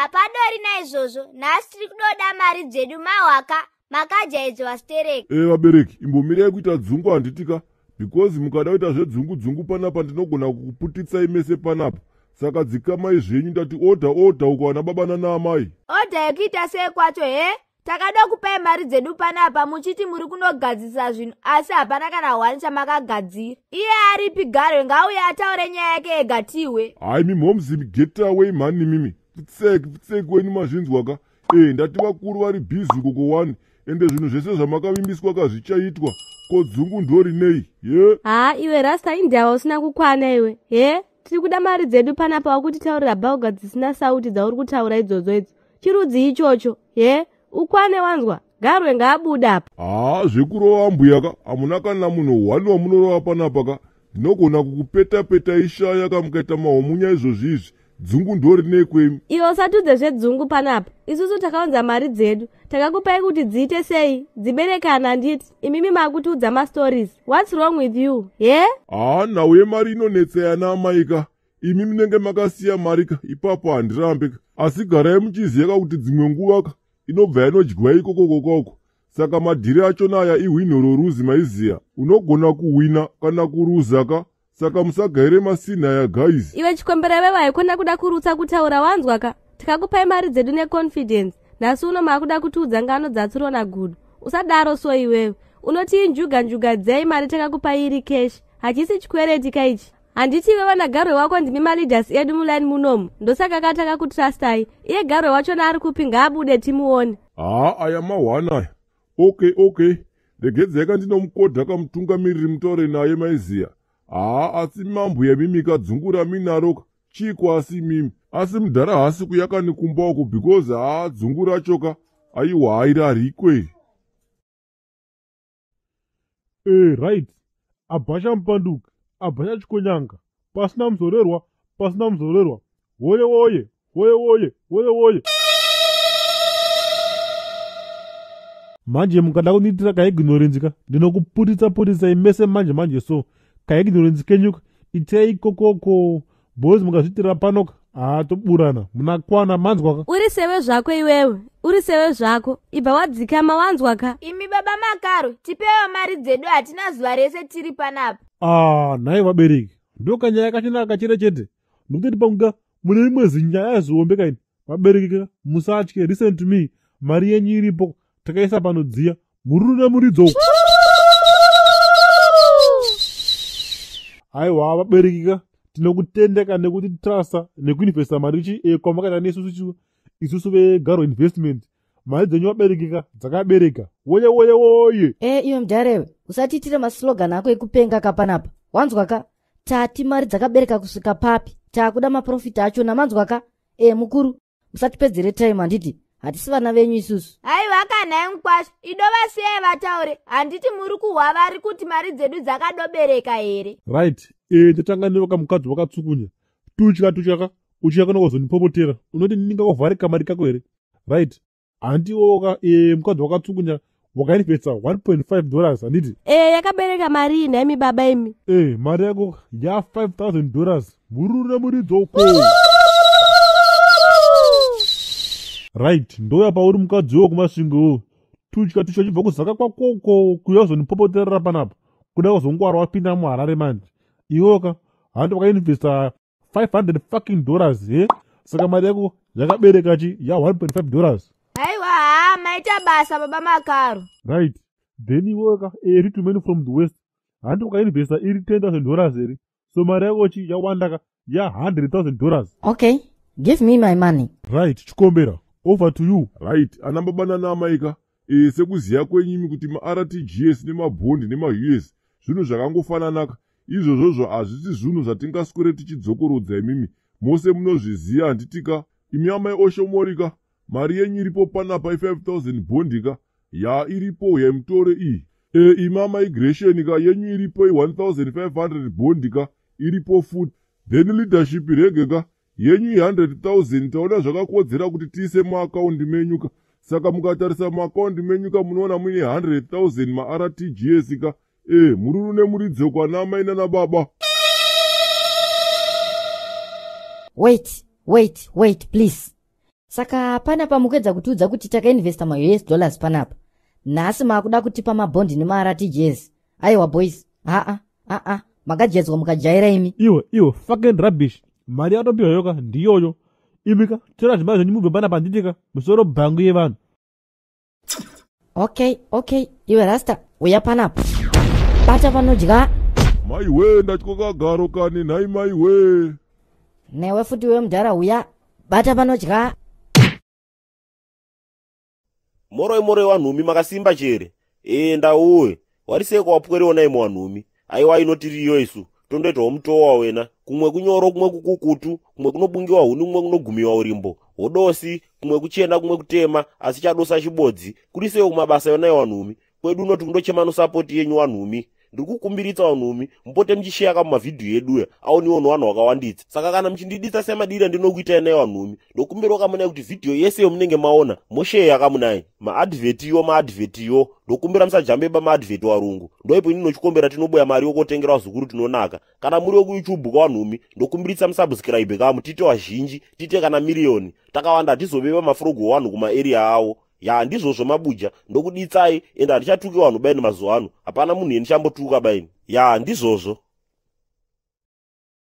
Hapadori naizvozvo, nhasi tiri kudoda mari dzedu mahwaka, makajaidzwa stereki. E vabereki, imbomirai kuita dzungu handitika, because mukada kuita zvedzungu dzungu panapa ndinogona kukuputitsai mese panapa. Saka dzikamai zvenyu, ndati order order uko vana baba nana amai. Order yekuita sei kwacho he? Takada kupai mari dzedu panapa muchiti muri kunogadzirisa zvinhu, asi hapana kana hwani chamakagadzira. Iye aripi Garwe? Ngauye ataure nyaya yake ega tihwe. Hayi mimhomzi, get away mhani mimi. Pfutseki pfutseki wenyu, mazvinzwa ka? E ndati vakuru vari busy ukoko wani, ende zvinhu zvese zvamakavimbiswa ka zvichaitwa. Ko dzungu ndorinei ye? Haa iwe rasta, indava usina kukwana iwe. He, tiri kuda mari dzedu panapa, wakutitaurira bhauga dzisina sauti dzauri kutaura idzodzo idzo. Chirudzi ichocho? He, ukwane wanzwa? Garwe ngaabuda apa. Haa, zvekurova mbuya ka, hamuna kana munhu hwani wamunorova panapa ka. Ndinogona kukupeta-peta ishaya ka mukaita mahomunya izvozvi izvi. Dzungu ndorinei kwemi? Iwe usatudze zvedzungu panapa. Isusu takaunza mari dzedu, takakupai kuti dziite sei? Dziberekana, handiti? Imimi makutiudza mastories. What's wrong with you, he? Haa, nhau yemari inonetsa yana amai ka. Imi munenge makasiya mari ka ipapo, handirambe ka, asi garai muchiziva ka kuti dzimwe nguva ka inobva yanodyiwa ikokokokoko. Saka madhiri achona aya iwin or lose, maiziya, unogona kuhwina kana kuruza ka. Saka musagaire masini aya, guys. Iwe chikombera wewe, haikona kuda kurutsa kutaura, wanzwa ka? Tikakupai mari dzedu neconfidence, nhasi uno maakuda kutiudza ngano dzatsuro nagudo. Usadaro so iwewe. Unoti njuga njuga dzei? Mari takakupai iri cash, hachisi chikwereti kaichi, handiti? Iwe vanagarwe wako ndimi maleaders edu muline munomu, ndosaka ka takakutrustai. Iye Garwe wachona ari kupi? Ngaabude timuone. Haa, aya mahwana aya. Okay, regedzai ka ndinomukodha kamutungamiriri, mutaure naye, maiziya. Haa, asi mambuya mimi ka, dzungu raminaro ka chiko? Asi mimi, asi mudhara haasi kuyakani kumba uko? Because haa, dzungu racho ka, aiwa, hairarikwe iri. E right, abhasha mupanduki, abhasha chikonyanga, pasina muzorerwa, pasina muzorerwa. Woye woye woye woye woye woye! Manje mukada kundiitira kaignorance ka, ndinokuputitsa putitsai mese manje manje. So kaignorance kenyuka itei ikokoko, boys. Mukazviitira panoka, haa, toburana munakwana, manzwa ka? Uri sewe zvako iwewe, uri sewe zvako. Ibva wadzikama, wanzwa ka? Imi baba Makaro, tipewo mari dzedu, hatina zuva rese tiri panapa. Ah, nhai vabereki, ndokanyaya kachinaka chete chete, nokutoti pamuka mune rimwe zinyaya zihombe kaini. Vabereki ka, musatye, listen to me, mari yenyu iripo, takaisa panodziya mururu nemuridzo uku. Aiwa vabereki ka, tinokutendeka nekuti trusta nekuinvesta mari chi kwamakaita neisusu, isusu veGarwe Investment. Mari dzenyu vabereki ka dzakabereka. Woye woye woye! E iwe mudharewe, usatiitire maslogan ako ekupenga kapanapa, wanzwa ka? Tati mari dzakabereka kusvika papi? Taakuda maprofit achona, manzwa ka? E mukuru, musatipedzere time, handiti? Hatisi vana venyu isusu. Haiwa kanhai mukwasha, idovasiyai vataure. Handiti muri kuhwa vari kuti mari dzedu dzakadobereka here? Right, totanga nevaka mukadzi wakatsukunya tutya tutya ka, uchiya kana kuzondipopotera, unoti ndingakuvharika mari kako here? Right, handiwoka mukadzi wakatsukunya wakainvesta $1.5, handiti? E, yakabereka mari iyi nhaimi baba imi? E, mari yako ya$5000, mururu nemuridzo uko. Right, ndoya pauri mukadzi wo kuMasvingo, tutya tutya, chibva kuzaka kwakoko kuya kuzondipopoterera panapa, kuda kuzongwara wapinda muHarare manje. Iwoka handi wakainvesta 500 fucking dollars he? Saka mari yako yakabereka chi ya $1.5. Haiwa, haa, maita basa baba Makaro. Right, then iwoka ritumen from the west, handi wakainvesta iri $10,000 here? So mari yako chi yawandaka ya $100,000. Okay, give me my money. Right, chikombera, over to you. Right, ana baba nana amai ka, sekuziya kwenyimi kuti maRTGS nemabhondi nemaUS zvinhu zvakangofananaka. Izvozvozvo hazvisi zvinhu zvatingaswere tichidzokorodza, imimi mose munozviziva, handitika? Imi amai Oshomorika, mari yenyu iripo panapa, i5000 bhondi ka, ya iripo, yaimutore iyi. Imi amai Gresheni ka, yenyu iripo, i1500 bhondi ka, iripo futi. Then leadership rege ka, yenyu i100 000, taona zvakakodzera kuti tiise muakaundi menyu ka. Saka mukatarisa muakaundi menyu ka, munoona muine 100 000 maRTGS ka. Mururu nemuridzo kwana amai nana baba. Wait, wait, wait, please. Saka panapa mukuedza kutiudza kuti takainvesta maUS dollars panapa. Nhasi maakuda kutipa mabhondi nemaRTGS. Aiwa boys, aa aa, makajaidzwa mukajaira imi. Iwe iwe, fucking rubbish. Mari yatopiwa yoka ndiyoyo. Imika, tora zvimari zvenyu mubve panapa, handitika musoro bhangu yevanhu. Okay, iwe rasta, uya panapa, bata vanodya. Maiwe, ndatyoka garo kani nhai maiwe. Newe futi iwe mudhara, uya, bata vanodya. Moroi moroi wanhumi, makasimba chere? Ee, ndauwe wariseko wapwerewo imo wanhumi. Aiwa, inotiriyo isu tondoitawo mutowa wena, kumwe kunyoro, kumwe kukukutu, kumwe kunobungiwa huni, kumwe kunogumiwa urimbo hodosi, kumwe kuchena, kumwe kutema, asi chadosa chibodzi. Kuri sewo kumabasa yonai wanhumi? Kwedu unoti kundochema nosapoti yenyu wanhumi. Ndiri kukumbiritsa vanhumi, mupote muchisheya mumavhidhiyo eduya, aoniwo nevanhu vakawanditsa. Saka kana muchindiditsa semadira ndinokuitai nai vanhumi, ndokumbirawo kamunai kuti vhidhiyo yese yomunenge maona mosheya kamunai. Maadvhetiyo, maadvhetiyo, ndokumbira musajambeba maadvheti warungu. Ndoipo ini nochikombera tinoboya mari yokotengera vazukuru tinonaka. Kana muri wekuYouTube kawanhumi, ndokumbiritsa musubscribe kamu, tiite vazhinji, tiite kana miriyoni. Takawanda hatizobeba mafurogo wanhu kumaeriya avo. Ya, ndizvozvo mabuja, ndokuditsai, ende handichatuki vanhu baini. Mazuva ano hapana munhu yendichambotuka baini. Ya, ndizvozvo.